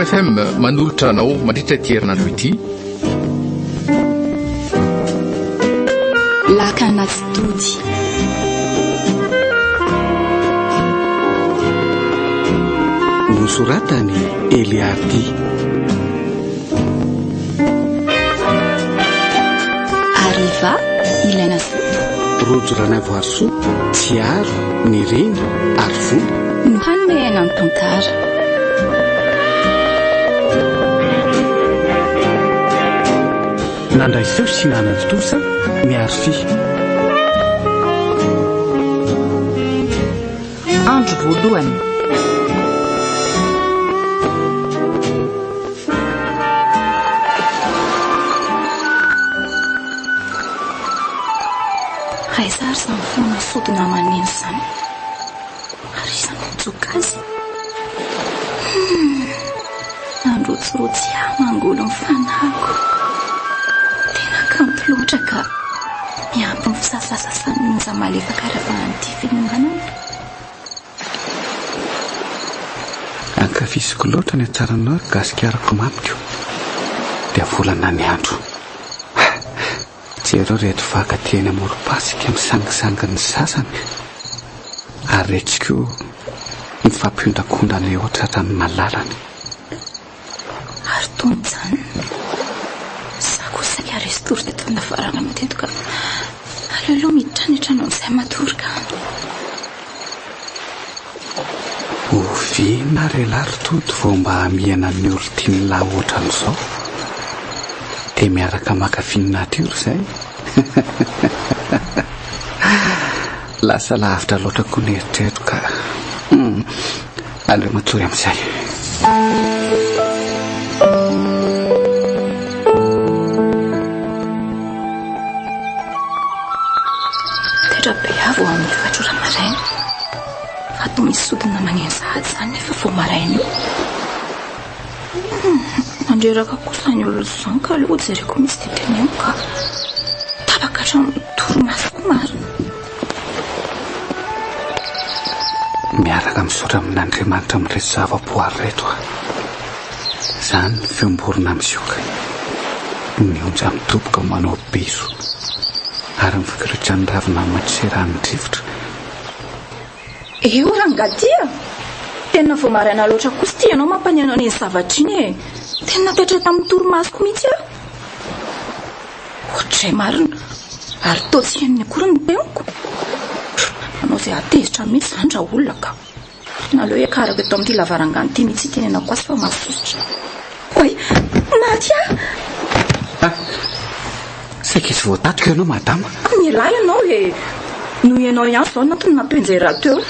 FM manolotra anao mandritra ity herinandro ity. Lakana tsy tody. Nosoratan'i Eliardi. Ariva, ilaina zoto. Rojo Ranaivoarisoa, Tsiaro, Nirina ary Vola. No hanome aina ny tantara. Nandray feo sy nanatontosa Miaro Fy. Andro voalohany. Aiza ary izany foana sodina maneno izany? Ary iza no nitsoka azy? Hum, nandrotsirotsy ahy mangolo ny fanahiko. Tena kanto loatra ka. Miampy ny fisasasasan'ny onja malefaka ravahan'ity fironganana. Ankafiziko loatra ny hatsaranao ry Gasikarako mamiko. Dia volana ny andro. Ha! Jereo ireto vaka aty eny amorom-pasika misangisangy ny sasany. Ary iretsy koa mifampihondakondana eo tratran'ny malalany. Ary toa nijanona. Za koa saika resy tory teto an-davarangana teto ka aleo aloha miditra any an-trano amin'izay matory ka. Oviana ary ialahy ry Tody vao mba hamihana ny olon-tian'lah ohatran'izao? Dia miaraka mankafy ny natiora izay? Lasa lavitra loatra koa ny eritreritro ka. Aleo matory amin'izay. Taitra be aho vao amin'ny efatra ora maraina. Fa toa misy sodina maneno sahady izany nefa vao maraina io. Mandreraka kosa ny olona izany ka aleo jereko mihitsy dia teneno ka. Tapaka hatramin'ny torimasoko marina. Miaraka misaotra amin'Andriamanitra amin'ireto zava-boary ireto aho. Izany ny feom-borona misioka, ny onja midoboka manao beso, ary ny fikiritran'ny ravina maitso serahan'ny rivotra. Eo rangahy ty a! Tena vao maraina loatra kosa ity ianao mampaneno an'iny zavatra iny e! Tena taitra tamin'ny torimasoko mihitsy aho. Ohatrizay marina. Ary toa tsy henony akory ny teniko. Manao izay hahatezitra mihitsy izany raolona ka. Tena aleo hiakarako eto amin'ity lavarangana ity mihitsy hitenenako azy fa mahasosotra. Oay! Maty aho! Ah! Saika tsy voatatiko ianao madama. Mialà ianao e! Noho ianao ihany izao no antony nampianjera ahy teo.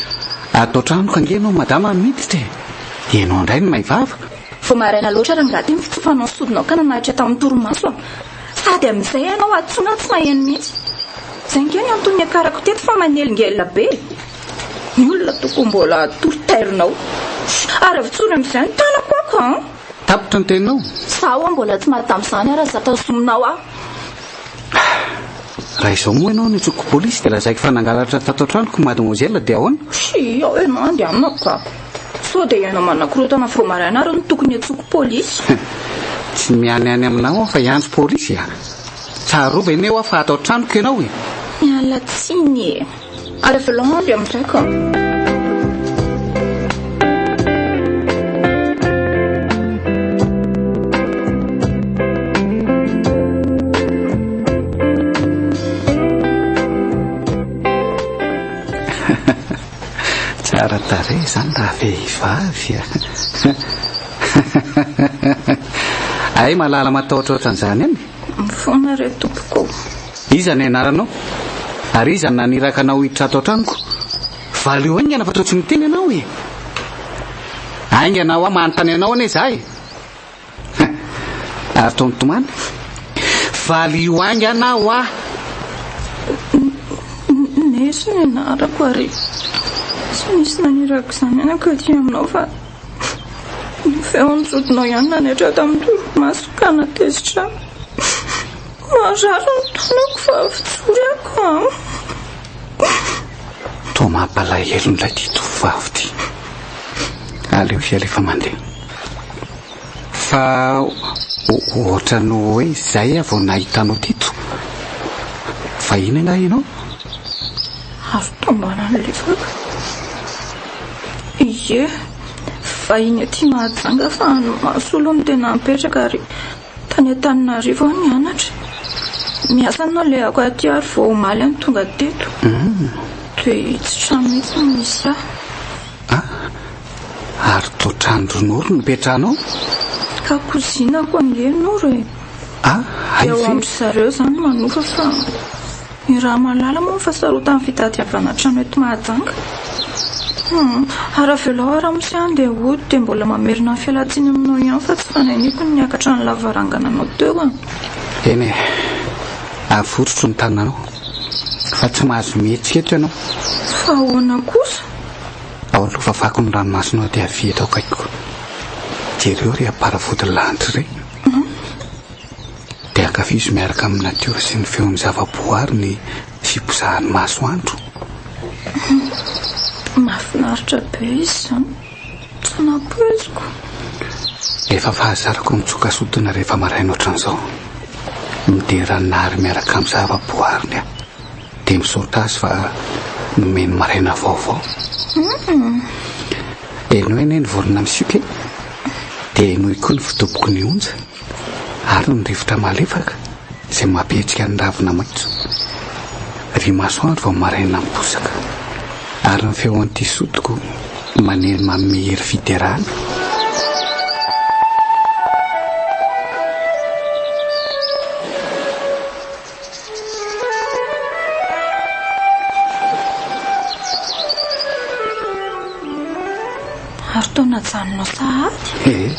Ato an-tranoko ange ianao madama no miditra e! Ianao indray no may vava. Vao maraina loatra rangahy ity ny fitsofanao ny sodinao ka nanahitra tamin'ny torimaso a! Sady amin'izay ianao hadisoana tsy maheno mihitsy. Izay ange ny antony niakarako teto fa manelingelina be e! Ny olona tokony mbola hatory tairinao. Ary avotsory amin'izay ny tanako ako an! Tapitra ny teninao? Izaho ho'a mbola tsy madama izany ary aza tazominao aho. Raha izao moa ianao no antsoiko polisy dia lazaiko fa nangalatra tato an-tranoko mademoiselle dia ahoana? Tsia, ao ianao andehanako ka. Sao dia ianao manakorontana vao maraina ary no tokony antsoiko polisy. Tsy mianiany aminao aho fa hiantso polisy a! Tsarovy anie hoa fa ato an-tranoko ianao e! Miala tsiny e! Ary avelao andry amin'izay ka. Tsara tarehy izany raha vehivavy a! Hay malala matahotra ohatran'izany ihany. Mifona re tompoko. Iza ny anaranao? Ary iza no naniraka anao hiditra ato an-tranoko? Valio haingana fa toa tsy miteny ianao e! Haingana hoa manontany anao anie za e! Ary toa mitomany? Valio haingana hoa! Nesy ny anarako ary tsy nisy naniraka izany hanakaty aminao fa ny feon'ny sodinao ihany nanaitra tamin'ny torimaso ka nahatezitra ahy. Marary ny tanako fa avotsory ako an! Toa mampalahelo indray ity tovovavy ity. Aleo hiala efa mandeha. Fa ohatran'ny hoe izay aho vao nahita anao teto. Vahiny angaha ianao? Ary tombanan'ny lefaka. Ie, vahiny aty Mahajanga fa any Mahasolo no tena mipetraka ary tany Antananarivo aho nianatra. Miasa no nalehako aty ary vao omaly aho no tonga teto. Dia itsy trano itsy no misy ahy. Ah, ary toa tranon-dry Noro no ipetrahanao? Ka kozinako ange Noro e. Ah, hay Dia ao ve? amin-dry zareo izany manofa fa i Ramalala moa efa sarotan'ny fitadiavana trano eto Mahajanga. Hum, ary avelao aho ramose handeha hody dia mbola mamerina ny fialan-tsiny aminao ihany fa tsy fanahiniako ny niakatra ny lavarangana anao teo a. Eny e, avotrotro ny tananao fa tsy mahazo mihetsika eto ianao. Fa ahoana kosa? Ao aloha fafako ny ranomasonao dia avia eto akaikiko. Jereo ry am-paravody lanitra ireny. Dia ankafizo miaraka amin'ny natiora sy ny feon'ny zava-boary ny fiposahan'ny masoandro. Mahafinaritra be izy izany. Tsy nampoiziko. Efa fahazarako mitsoka sodina rehefa maraina ohatran'izao. Midera ny Nahary miaraka amin'ny zava-boariny aho. Dia misaotra azy fa nomeny maraina vaovao. Henoy anie ny vorona misioka e! Dia henoy koa ny fidoboky ny onja ary ny rivotra malefaka izay mampihetsika ny ravina maitso. Ry masoandro vao maraina miposaka ary ny feon'ity sodiko maneno manome hery fiderana. Ary toa najanonao sahady? Ee,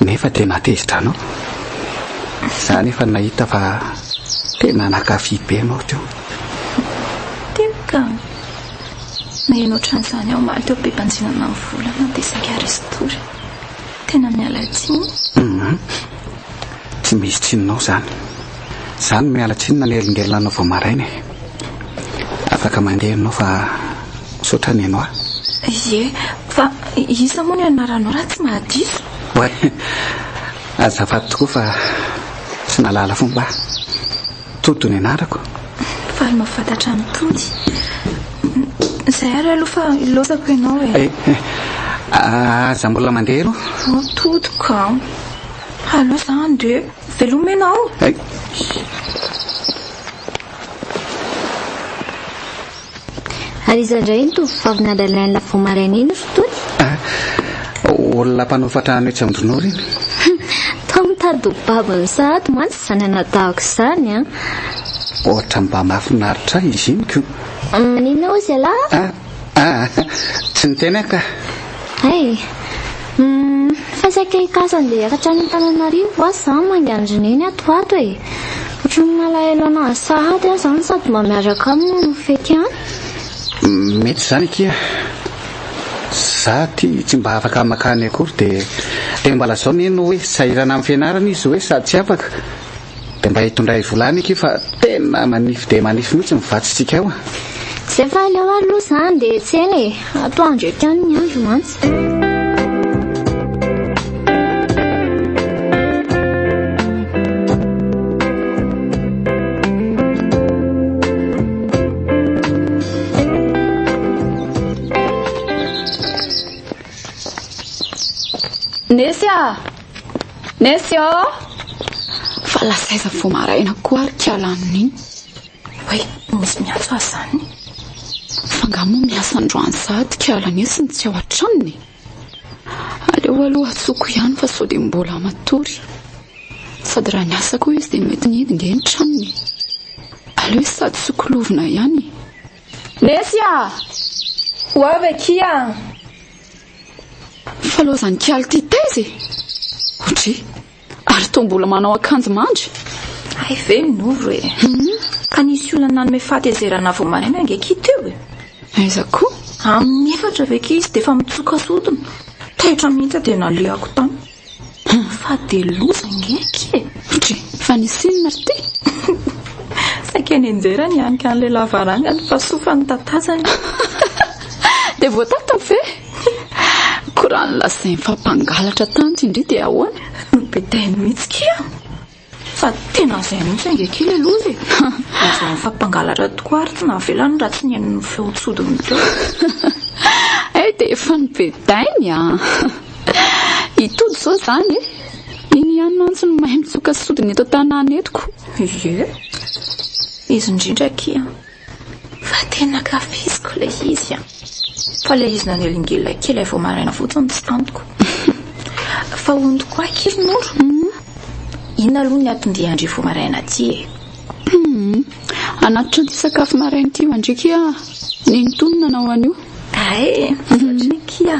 nefa tena tezitra anao. Za nefa nahita fa tena nankafy be anao teo. Tiako ka. Naheno ohatran'izany aho omaly teo am-pibanjinana ny volana dia saika resin-tory. Tena miala tsiny. Hum, tsy misy tsininao izany. Za no miala tsiny nanelingelina anao vao maraina e. Afaka mandeha ianao fa misaotra nihaino ahy. Ie, fa iza moa ny anaranao raha tsy mahadiso? Oay, azafady tokoa fa tsy nahalala fomba aho. Tody ny anarako. Faly mahafantatra an'i Tody. Izay ary aloha fa ilaozako ianao e. Eh, eh, aza mbola mandeha aloha. Oh, Tody ka. Aleo za handeha. Veloma ianao. Ay. Ary iza indray iny tovovavy nandalain'la vao maraina iny ry Tody? Ah, olona mpanofa trano etsy Andronoro iny. Toa mitady ho babony sahady mantsy izany anadahako izany an. Ohatra mba mahafinaritra ahy izy iny ko. Maninona hozy ialahy? Ah, ah, tsy niteny aho ka. Hay, hum, fa saika hikasa andeha hiakatra any Antananarivo aho za mangy an-dry Neny ato ho ato e. Ohatran'ny malahelo an'azy sahady aho izany sady mba miaraka aminy no fety any. Mety izany akia. Za aty tsy mba afaka makany akory dia dia mba lazao Neny hoe sahirana amin'ny fianarana izy hoe sady tsy afaka. Dia mba hitondray vola any akia fa tena manify dia manify mihitsy ny vatsitsika ao a. Zay fa aleo aloha za handeha hiantsena e. Atoandro eto ihany ny andro mantsy. Nesy a! Nesy ô! Fa lasa aiza vao maraina koa ary kiala amin'iny? Oay, misy miantso azy izany. Fa angaha moa miasa androany sahady kiala Nesy no tsy ao an-tranony e? Aleo aloha antsoiko ihany fa sao dia mbola matory. Sady raha niasa koa izy dia mety nihidy nge ny tranony e. Aleo izy sady sokolovina ihany e. Nesy a! Ho avy akia! Fa lozan'i Kialy ity taiza e! Odry! Ary toa mbola manao akanjo mandry? Hay ve Noro e! Ka nisy olona nanome fahatezerana vao maraina ange akia teo e! Aiza koa? Amin'ny efatra ve akia izy dia efa mitsoka sodina? Taitra mihitsy aho dia nalehako tany. Fa dia loza ange akia e! Odry! Fa nisy inona ry ty? Saika nianjera nihanika an'ilay lavarangana fa soa fa notatazana. Dia voatatany ve? Koa raha nolazainy fa mpangalatra tany indry dia ahoana? Nobedainy mihitsy kia. Fa tena izay mihitsy ange akia ilay loza e. Lazainy fa mpangalatra tokoa ary tsy navelany raha tsy nihaino ny feon-tsodiny teo. Hay dia efa nobedainy an! I Tojo izao izany e! Iny ihany mantsy no mahay mitsoka sodina eto an-tanàna eto ko. Ie, izy indrindra akia an! Fa tena ankafiziko ilay izy an! Fa ilay izy nanelingelina kely ahy vao maraina fotsiny tsy tantiko. Fa hono tokoa akia ry Noro, inona aloha ny anton-dian-dry vao maraina aty e? Hum, hanatitra an'ity sakafo maraina ity ho an-dry akia aho. Nenitoa no nanao an'io. Hay, misaotra akia.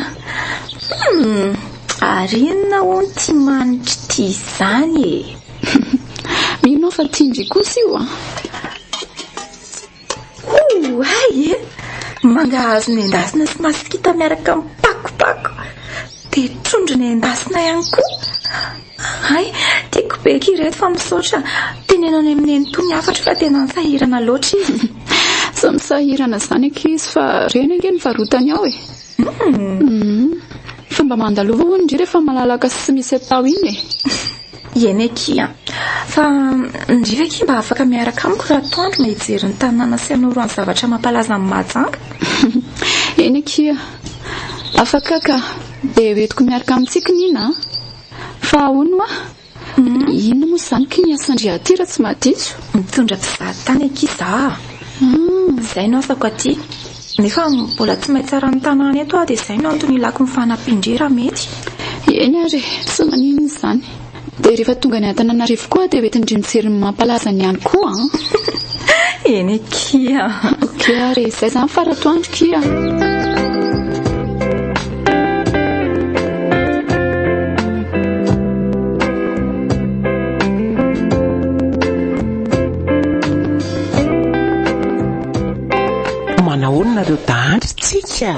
Hum, ary inona hono ity manitra ity izany e? Mino aho fa tian-dry kosa io an! Oay e! Mangahazo nendasina sy masikita miaraka amin'ny pakopako. Dia trondro nendasina ihany koa. Hay, tiako be akia ireto fa misaotra. Teneno any amin'i Nenitoa ny hafatro fa tena nisahirana loatra izy. Tsy misahirana izany akia izy fa ireny ange no varotany ao e. Hum. Fa mba mandalova hono ndry rehefa malalaka sy tsy misy atao iny e. Eny akia. Fa ndry ve akia mba afaka miaraka amiko raha atoandro mba hijery ny tanàna sy hanoro ny zavatra mampalaza an'i Mahajanga? Eny akia. Afaka ka. Dia hoentiko miaraka amintsika Nina a. Fa ahoana hoa? Inona moa izany ky ny asan-dry aty raha tsy mahadiso? Mitondra mpizaha tany akia za a. Izay no asako aty. Nefa mbola tsy mahay tsara ny tanàna eto aho dia izay no antony ilako ny fanampian-dry raha mety. Eny ary e, tsy maninona izany. Dia rehefa tonga any Antananarivo koa dia hoentin-dry mijery ny mampalaza ny any koa an. Eny akia. Ok ary e, izay izany faratoandro kia. Manahoana nareo dahandry tsika?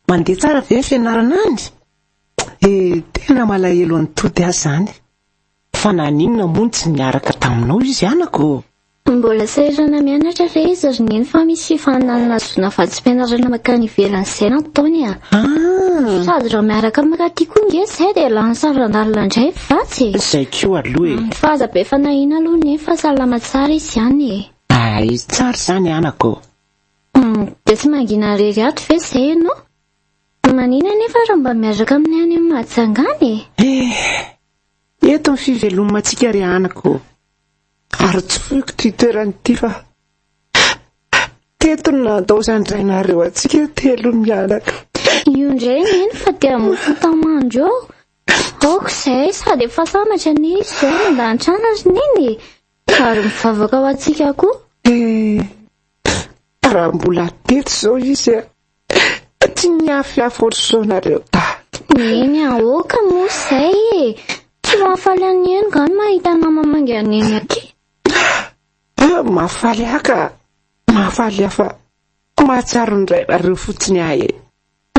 Mandeha tsara ve ny fianarana any? Eh, tena malahelo an'i Tody aho izany. Fa naninona moa no tsy niaraka taminao izy anako? Mbola sahirana mianatra ve izy ry Neny fa misy fifaninanana ahazoana vatsim-pianarana mankany ivelany izay nataony a! Ah! Sady raha miaraka mankaty koa nge izay dia lany saran-dalana indray vatsy e! Izay koa aloha e! Fa aza be fanahiana aloha Neny fa salama tsara izy any e! Hay, tsara izany anako! Dia tsy mangina irery ato ve izay ianao? Manina anefa raha mba miaraka aminay any amin'ny Mahajanga any e! Eh! Eto ny fivelomantsika ry anako ô! Ary tsy foiko ity toerana ity fa teto no nandaozan-drainareo antsika telo mianaka. Io indray neny fa dia hamoa tamandro eo. Aoka izay, sady efa sambatra anie izy izao any an-danitra any ry neny e! Ary mivavaka ho antsika koa. Eh! Raha mbola teto izao izy a, tsy niafiafy ohatr'izao nareo ta. Neny aoka moa izay e! Tsy mahafaly an'i Neny nga ny mahita nama mangy an'i Neny aty? Ah, mahafaly ahy ka! Mahafaly ahy fa mahatsiaro ny rainareo fotsiny ahy e!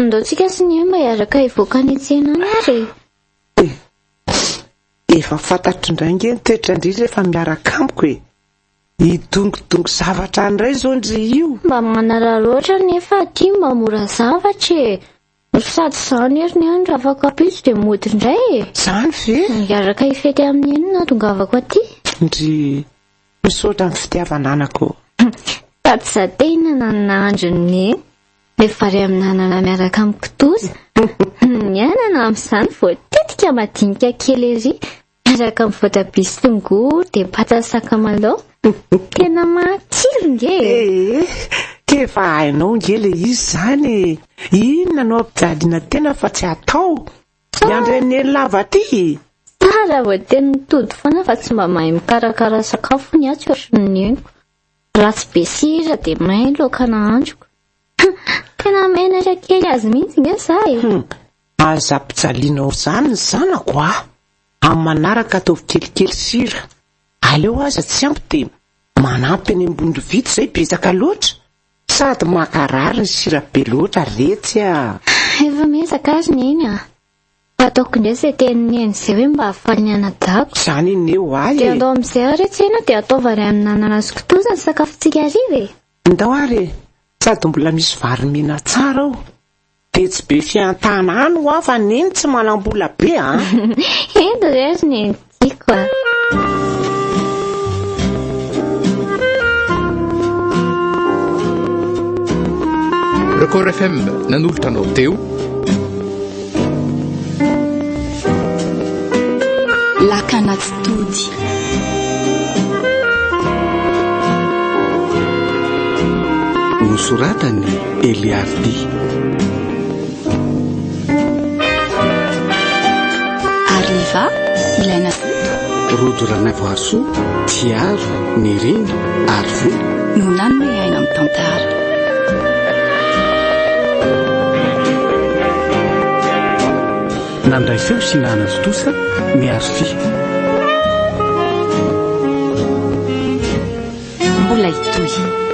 Andao tsika sy Neny mba hiaraka hivoaka any an-tsena any ary e! Eh, efa fantatro indray ange ny toetran-dry rehefa miaraka amiko e! Hidongidongy zavatra indray izao ndry io. Mba manararaotra nefa aty mba mora zavatra e! Sady izany ery ny raha afaka ampitso dia mody indray e! Izany ve? Hiaraka hifety amin'ny eny no nahatongavako aty. Ndry, misaotra amin'ny fitiavana anako. Sady za te hihinana ny nahandron'i Neny, ilay vary amin'anana miaraka amin'ny kitoza. Ny anana amin'izany voatetika madinika kely ery. Miaraka amin'ny voatabia sy tongolo dia patsa sy sakamalao. Tena matsiro nge e! Ee, k'efa hainao nge le izy zany e! Inona no ampijaliana tena fa tsy atao? Miandry an'i Neny lava aty e! Tsara vao teny mitody foana fa tsy mba mahay mikarakara sakafo ny ahy tsy ohatry ny neniko. Ratsy be sira dia may ny laoka nahandroko. Tena menatra kely azy mihitsy nge za e! Hum, aza ampijaliana ohatr'izany ny zanako a! Amin'ny manaraka ataovy kelikely sira. Aleo aza tsy ampy dia manampy eny ambony lovia izay betsaka loatra. Sady mankarary ny sira be loatra retsy a! Efa miezaka ary Neny a! Fa ataoko indray izay tenin'i Neny izay hoe mba hahafaly ny anadahiko. Izany anie ho ahy Dia e! andao amin'izay ary tsena dia atao vary amin'anana sy kitoza ny sakafontsika hariva e! Ndao ary e! Sady mbola misy vary mena tsara ao. Tetsy Befiantana any hoa fa neny tsy manam-bola be a! Ento re ry neny tiako a! Record FM nanolotra anao teo. Lakana tsy tody. Nosoratan'i Eliardi. Arliva, Ilaina Zoto. Rojo Ranaivoarisoa, Tiaro, Nirina ary Vola. No nanome aina ny tantara. Nandray feo sy nanatontosa ny Arfi. Mbola hitohy.